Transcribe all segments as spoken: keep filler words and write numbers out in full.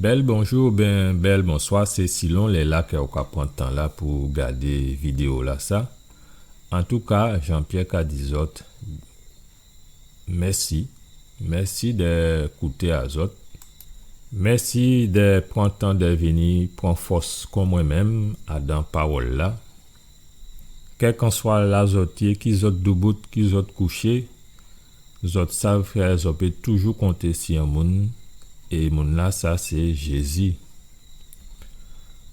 Bèl bonjou oubyen bèl bonswa, sé silon lè-la kè ou ka pran tan-la pou gadé vidéo-lasa. Antouka, Jean-Pierre ka di zòt mèsi. Mèsi dè kouté a zòt. Mèsi dè pran tan dè vini pran fòs kon mwen menm adan pawòl-la. Kèlkanswa la zòt yé, ki zòt doubout, ki zòt kouché, zòt sav kè zòt pé toujou konté si on moun, é moun-lasa sé Jézi.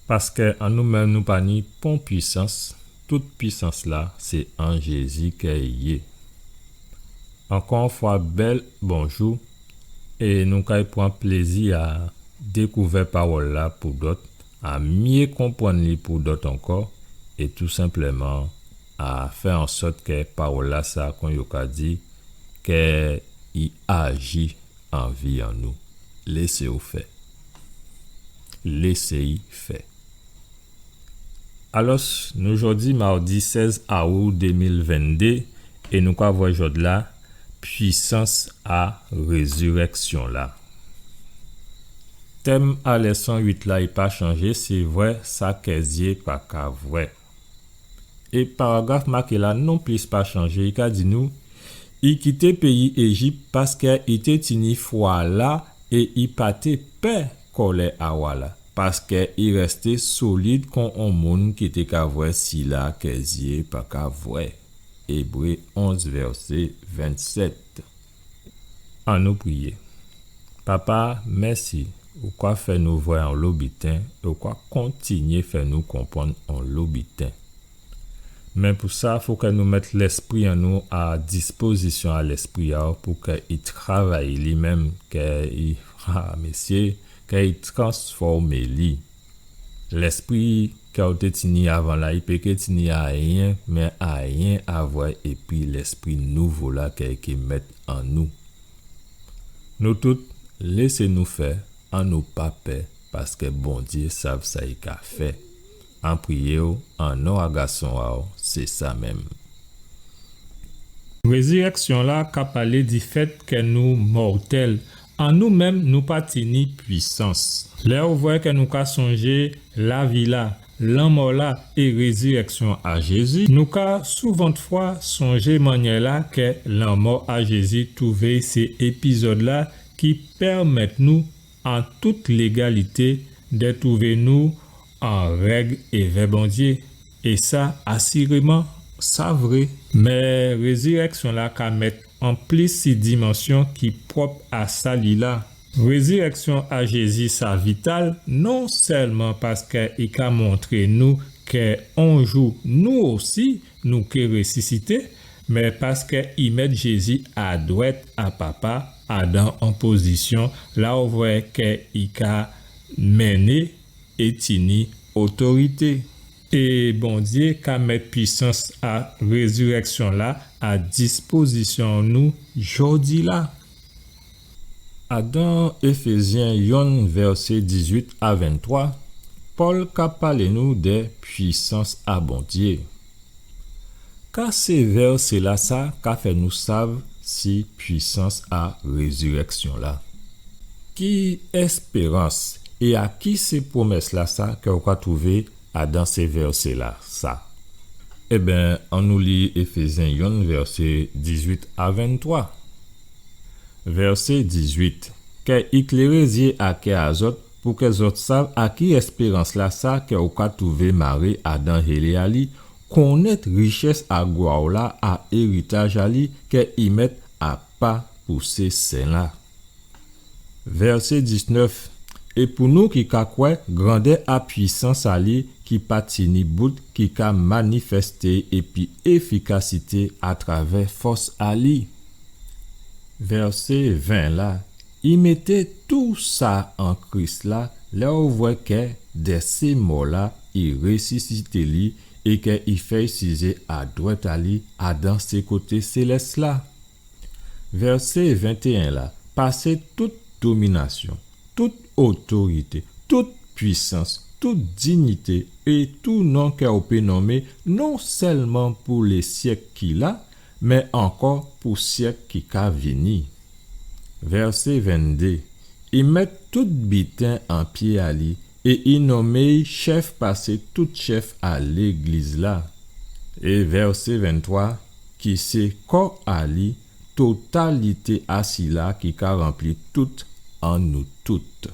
Paskè an nou menm nou pa ni pon pwisans, tout pwisans-la sé an Jézi kè i yé. Ankò on fwa, bèl bonjou, é nou kay pran plézi a dékouvè pawòl-la pou dòt, a myé konprann li pou dòt ankò, é tou senpleman a fè an sòt kè pawòl-lasa, kon yo ka di, kè i aji an vi an nou. Lésé ou fè. Lésé i fè. Alòs, nou jòdi mawdi sèz aou dé mil venndé, é nou ka vwè jòdla pwisans a rézirèksyon-la. Tèm a lèson uit la, i pa chanjé, sé vwè sa kè zyé pa ka vwè. É paragraf maké la nonplis pa chanjé, i ka di nou, i kité péyi Éjip paskè i té tini fwa-la é i pa té pè kòlè a wa-la, paskè i rèsté solid kon on moun ki té ka vwè sila kè zyé pa ka vwè. Ébré onz, vèsé vennsèt. Annou priyé. Papa, mèsi, ou ka fè nou vwè onlo biten, é ou ka kontinyé fè nou konprann onlo biten. Mé pou sa, fo kè nou mèt lèspri an nou a dispozisyon a Lèspri a'w pou kè i travay li menm, kè i, ah, mésyé, kè i transfòmé li. Lèspri kè ou té tini avan la, i pé ké tini ayen, mé ayen a vwè épi lèspri nouvo la kè i ké mèt an nou. Nou tout, lésé nou fè, annou pa pè, paskè Bondyé sav sa i ka fè. An priyé'w, an non a Gason a'w, sé sa menm. Rézirèksyon la ka palé di fèt kè nou mòtèl, an nou menm nou pa tini pwisans. Lè ou vwè kè nou ka sonjé lavi la, lanmò la é rézirèksyon a Jézi, nou ka souvantfwa sonjé mannyè la kè lanmò a Jézi twouvé sé épizòd la ki pèmèt nou an tout légalité dè twouvé nou an règ évè Bondyé. É sa, asiréman, sa vré. Mé rézirèksyon la ka mèt an plis si dimansyon ki pwòp a sali la. Rézirèksyon a Jézi sa vital, non sèlman paskè i ka montré nou kè on jou nou osi nou ké résisité, mé paskè i mèt Jézi a dwèt a Papa, adan on pozisyon la ou vwè kè i ka mennen é tini otorité. É Bondyé ka mèt pwisans a rézirèksyon la a dispozisyon nou jòdi la. Adan Éfézyen yonn, vèsé dizwit a venntwa, Pòl ka palé nou dè pwisans a Bondyé. Ka sé vèsé la sa ka fè nou sav si pwisans a rézirèksyon la? Ki èspérans é a ki sé pwomès la sa kè ou ka twouvé adan sé vèsé la sa? Ében, annou li Éfézyen yonn, vèsé dizwit a venntwa. Vèsé dizwit. Kè i kléré zyé a kè a zòt, pou kè zòt sav a ki èspérans la sa kè ou ka twouvé maré adan hélé a li, konnèt richès a glwa la a éritaj a li kè i mèt apa pou sé sen la. Vèsé diznèf. É pou nou ki ka kwè, grandè a pwisans a li ki pa tini bout ki ka manifèsté épi éfikasité atravè fòs a li. Vèsé ven la. I mété tou sa an Kris la, lè ou vwè kè dè sé mò la, i résisité li, é kè i fè'y sizé a dwèt a li, adan sé koté sélès la. Vèsé ventéyen la, pasé tout dominasyon, tout otorité, tout pwisans, tout dignité é tout non kè ou pé nonmé, non sèlman pou lé syèk ki la, mé ankò pou syèk ki ka vini. Vèsé venndé. I mèt tout biten an pyé a li, é i nonmé'y chèf pasé tout chèf a légliz-la. É vèsé venntwa, ki sé kò a li, totalité a sila ki ka ranpli tout an nou tout.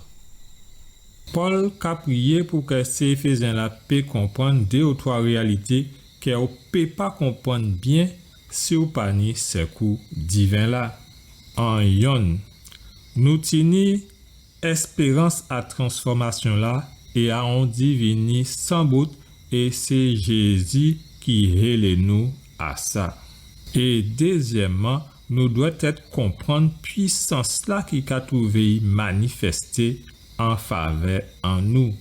Pòl ka priyé pou kè sé Éfézyen-la pé konprann dé ou twa réyalité kè ou pé pa konprann byen si ou pa ni sèkou diven-la. An yonn, nou tini èspérans a transfòmasyon-la é a on divini san bout, é sé Jézi ki hélé nou a sa. É dézyèmman, nou dwèt èt konprann pwisans-la ki ka twouvé'y manifèsté an favè an nou.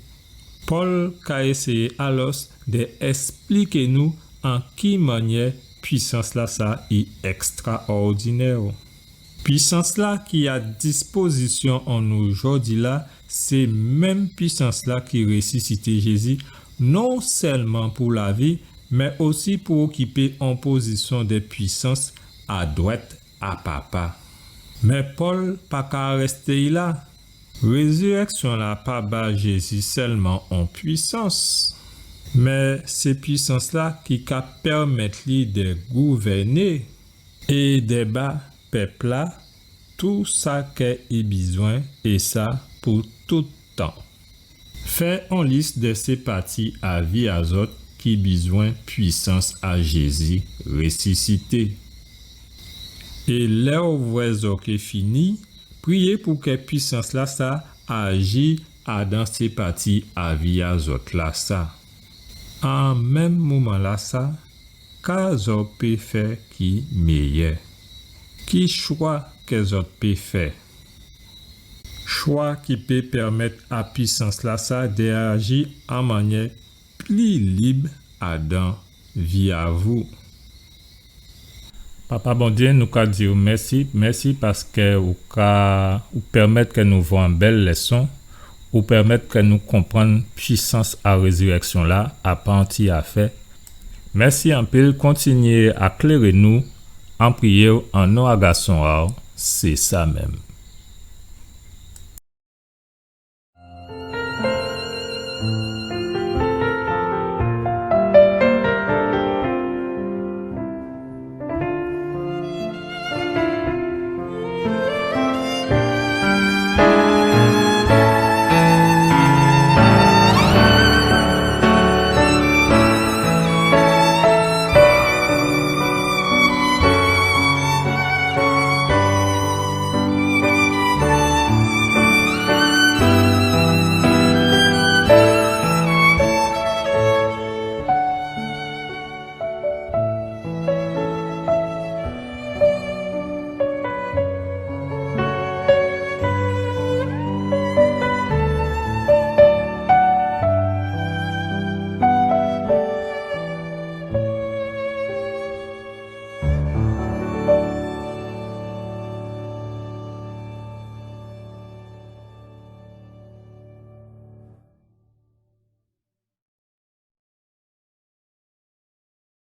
Pòl ka éséyé alòs dè èspliké nou an ki mannyè pwisans-lasa i èkstraòdinè. Pwisans-la ki a dispozisyon an nou jòdi-la, sé menm pwisans-la ki résisité Jézi, non sèlman pou lavi, mé osi pou okipé on pozisyon dè pwisans a dwèt a Papa. Mé Pòl pa ka rèsté la. Rézirèksyon-la pa ba Jézi sèlman on pwisans, mé sé pwisans-la ki ka pèmèt li dè gouvèné é dè ba pèp-la tou sa kè i bizwen, é sa pou tout tan. Fè on lis dè sé pati a vi a zòt ki bizwen pwisans a Jézi résisité. É lè ou vwè zòt ké fini, priyé pou kè pwisans-lasa aji adan sé pati a vi a zòt lasa. An menm moman-lasa, ka zòt pé fè ki méyè? Ki chwa kè zòt pé fè? Chwa ki pé pèmèt a pwisans-lasa dè aji an mannyè pli lib adan vi a vou. Papa Bondyé, nou ka di'w mèsi, mèsi paskè ou ka, ou pèmèt kè nou vwè on bèl lèson, ou pèmèt kè nou konprann pwisans a rézirèksyon-la, a pa on ti afè. Mèsi anpil, kontinyé a kléré nou, an priyé'w an non a Gason a'w, sé sa menm.